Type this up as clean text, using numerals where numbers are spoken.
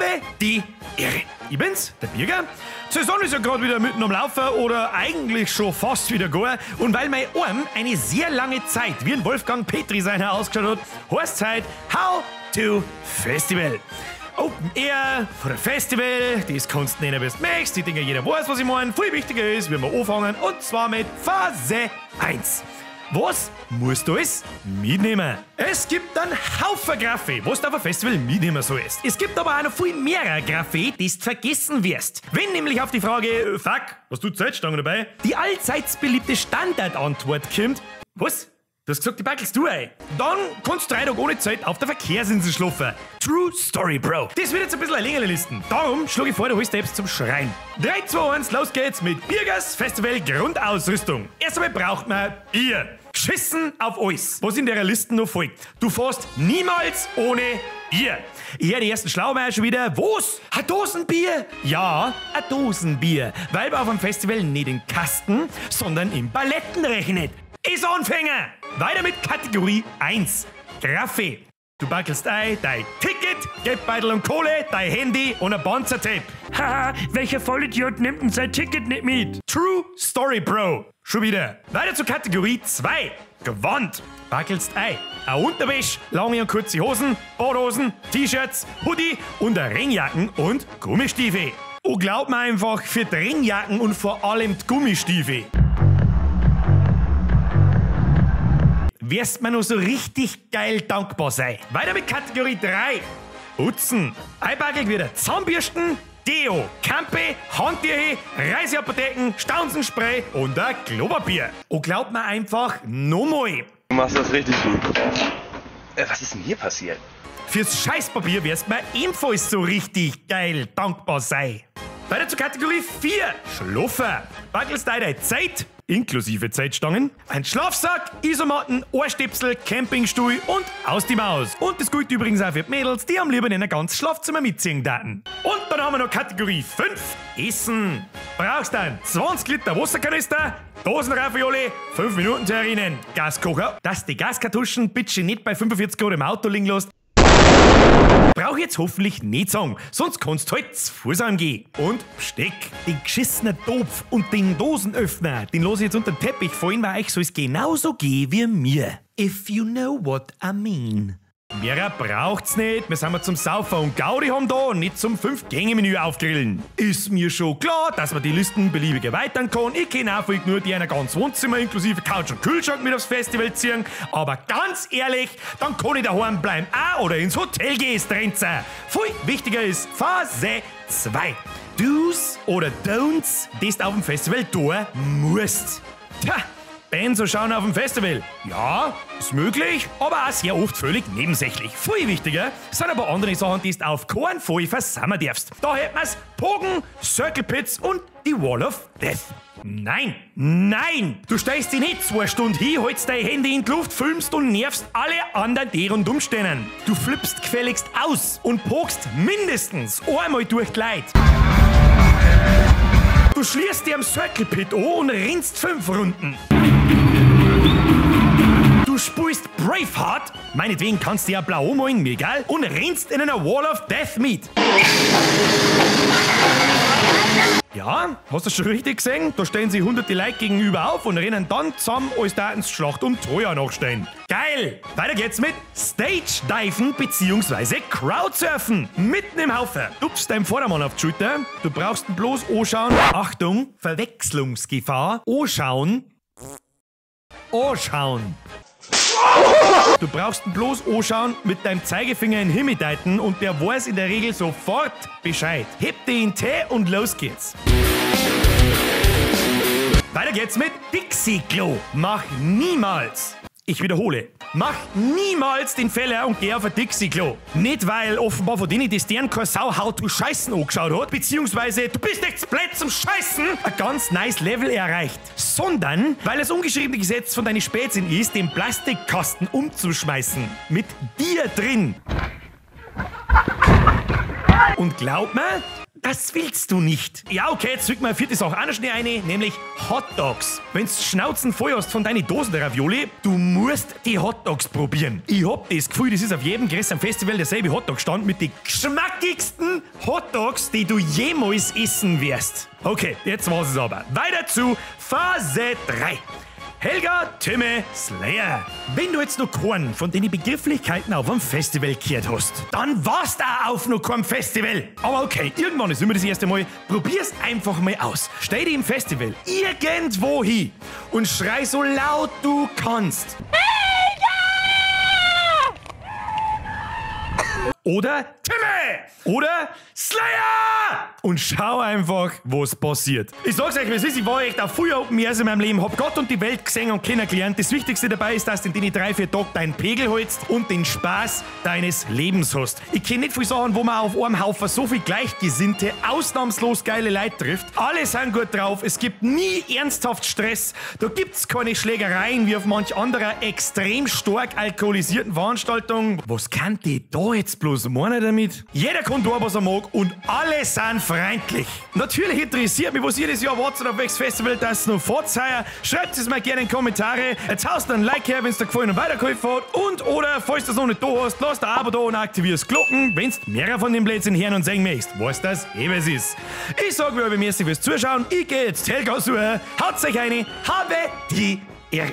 Habe die Ehre. Ich bin's, der Birger. Die Saison ist ja gerade wieder mitten am Laufen oder eigentlich schon fast wieder gar. Und weil mein Arm eine sehr lange Zeit wie ein Wolfgang Petri seiner ausgeschaut hat, heißt heute How to Festival. Open Air, Festival, das kannst du nennen, wie du möchtest. Die Dinge, jeder weiß, was ich meine. Viel wichtiger ist, wie wir anfangen, und zwar mit Phase 1. Was musst du alles mitnehmen? Es gibt einen Haufen Graffe, was du auf ein Festival mitnehmen sollst. Es gibt aber auch noch viel mehr Graffe, die du vergessen wirst. Wenn nämlich auf die Frage, fuck, was du Zeitstangen dabei, die allseits beliebte Standardantwort kommt, was? Du hast gesagt, die backelst du ein. Dann kannst du 3 Tage ohne Zeit auf der Verkehrsinsel schlafen. True Story, Bro. Das wird jetzt ein bisschen eine längere Liste. Darum schlage ich vor, du holst selbst zum Schreien. 3, 2, 1, los geht's mit Birgers Festival Grundausrüstung. Erst einmal braucht man Bier. Geschissen auf alles, was in der Liste noch folgt. Du fährst niemals ohne Bier. Ich höre die ersten Schlaumeier schon wieder. Was? Ein Dosenbier? Ja, ein Dosenbier. Weil man auf einem Festival nicht in Kasten, sondern in Paletten rechnet. Ist Anfänger! Weiter mit Kategorie 1. Graffe. Du backelst ein, dein Ticket, Geldbeutel und Kohle, dein Handy und ein Panzertape. Haha, welcher Vollidiot nimmt denn sein Ticket nicht mit? True Story, Bro. Schon wieder. Weiter zu Kategorie 2. Gewand. Backelst ein. Eine Unterwäsche, lange und kurze Hosen, Badhosen, T-Shirts, Hoodie und eine Regenjacken und Gummistiefel. Oh, glaub mir einfach, für die Regenjacken und vor allem die Gummistiefel wirst mir noch so richtig geil dankbar sein. Weiter mit Kategorie 3. Putzen. Einpackelt wieder Zahnbürsten, Deo, Kampe, Handtücher, Reiseapotheken, Staunzenspray und ein Klopapier. Und glaubt mir einfach nochmal. Du machst das richtig gut. Was ist denn hier passiert? Fürs Scheißpapier wirst mir ebenfalls so richtig geil dankbar sein. Weiter zu Kategorie 4. Schluffer. Backelst deine Zeit, inklusive Zeitstangen, ein Schlafsack, Isomatten, Ohrstöpsel, Campingstuhl und aus die Maus. Und das gilt übrigens auch für die Mädels, die am liebsten in ein ganzes Schlafzimmer mitziehen daten. Und dann haben wir noch Kategorie 5, Essen. Brauchst dann 20 Liter Wasserkanister, Dosenravioli, 5 Minuten Terrinen, Gaskocher, dass die Gaskartuschen bitte nicht bei 45 Grad im Auto liegen lässt. Brauch ich jetzt hoffentlich nicht sagen, sonst kannst du halt zu Fuß angehen. Und Besteck, den geschissenen Topf und den Dosenöffner, den lass ich jetzt unter den Teppich fallen, weil euch soll's genauso gehen wie mir. If you know what I mean. Mehrer braucht's nicht, wir sind mal zum Saufen und Gaudi haben da und nicht zum 5-Gänge-Menü aufgrillen. Ist mir schon klar, dass man die Listen beliebig erweitern kann. Ich kenn auch voll nur die einer ganz Wohnzimmer inklusive Couch und Kühlschrank mit aufs Festival ziehen. Aber ganz ehrlich, dann kann ich daheim bleiben auch oder ins Hotel gehen, Strenzer. Viel wichtiger ist Phase 2. Do's oder Don'ts, die du auf dem Festival tun musst. Tja. Bands so schauen auf dem Festival. Ja, ist möglich, aber auch sehr oft völlig nebensächlich. Viel wichtiger sind aber andere Sachen, die du auf keinen Fall versammeln darfst. Da hätten wir's Pogen, Circle Pits und die Wall of Death. Nein, nein! Du stellst dich nicht 2 Stunden hin, hältst dein Handy in die Luft, filmst und nervst alle anderen, die rundum stehen. Du flippst gefälligst aus und pokst mindestens einmal durch die Leute. Du schließt dir am Circle Pit an und rennst 5 Runden. Du spulst Braveheart, meinetwegen kannst du ja blau ummalen, mir egal, und rennst in einer Wall of Death mit. Ja, hast du schon richtig gesehen? Da stellen sich hunderte Leute gegenüber auf und rennen dann zusammen, als Datenschlacht um Troja nachstehen. Geil! Weiter geht's mit Stage-Diven bzw. Crowdsurfen. Mitten im Haufen. Du tupfst deinem Vordermann auf die Schulter, du brauchst ihn bloß anschauen. Achtung, Verwechslungsgefahr. Anschauen. Anschauen. Du brauchst ihn bloß anschauen, mit deinem Zeigefinger in den Himmel deuten und der weiß in der Regel sofort Bescheid. Heb den Tee und los geht's. Weiter geht's mit Dixie-Klo. Mach niemals, ich wiederhole, mach niemals den Fehler und geh auf ein Dixie-Klo. Nicht, weil offenbar von denen, die deren keine Sau How to Scheißen angeschaut hat, beziehungsweise du bist echt blöd zum Scheißen, ein ganz nice Level erreicht. Sondern, weil das ungeschriebene Gesetz von deinen Spätzchen ist, den Plastikkasten umzuschmeißen. Mit dir drin. Und glaub mir, Das willst du nicht. Ja, okay, jetzt zück mal eine vierte Sache auch noch schnell eine, nämlich Hotdogs. Wenn's Schnauzen voll hast von deinen Dosen der Ravioli, du musst die Hotdogs probieren. Ich hab das Gefühl, das ist auf jedem größeren Festival derselbe Hotdog-Stand mit den geschmackigsten Hotdogs, die du jemals essen wirst. Okay, jetzt war's es aber. Weiter zu Phase 3. Helga, Timme, Slayer. Wenn du jetzt noch keinen von den Begrifflichkeiten auf einem Festival gehört hast, dann warst du auch auf noch keinem Festival. Aber okay, irgendwann ist immer das erste Mal. Probier's einfach mal aus. Stell dich im Festival irgendwo hin und schrei so laut du kannst. Helga! Oder Timme! Oder Slayer! Und schau einfach, was passiert. Ich sag's euch, wie es ist, ich war echt auf früher Open Airs in meinem Leben, hab Gott und die Welt gesehen und kennengelernt. Das Wichtigste dabei ist, dass du in den 3-4 Tagen deinen Pegel holst und den Spaß deines Lebens hast. Ich kenn nicht viele Sachen, wo man auf einem Haufen so viel gleichgesinnte, ausnahmslos geile Leute trifft. Alle sind gut drauf, es gibt nie ernsthaft Stress, da gibt's keine Schlägereien wie auf manch anderer extrem stark alkoholisierten Veranstaltung. Was kann die da jetzt bloß meinen damit? Jeder kann da, was er mag und alle sind freundlich. Natürlich interessiert mich, was jedes Jahr wartet auf welches Festival das noch vorzeihen. Schreibt es mir gerne in die Kommentare. Jetzt haust du ein Like her, wenn es dir gefallen und weitergeholfen hat. Und oder, falls du das noch nicht da hast, lass dein Abo da und aktivierst Glocken, wenn du mehrere von den Blödsinn hören und sehen möchtest. Weißt das, eh was ist. Ich sag mir, merci fürs Zuschauen. Ich geh jetzt Helga suchen. Haut euch eine. Habe die Ehre.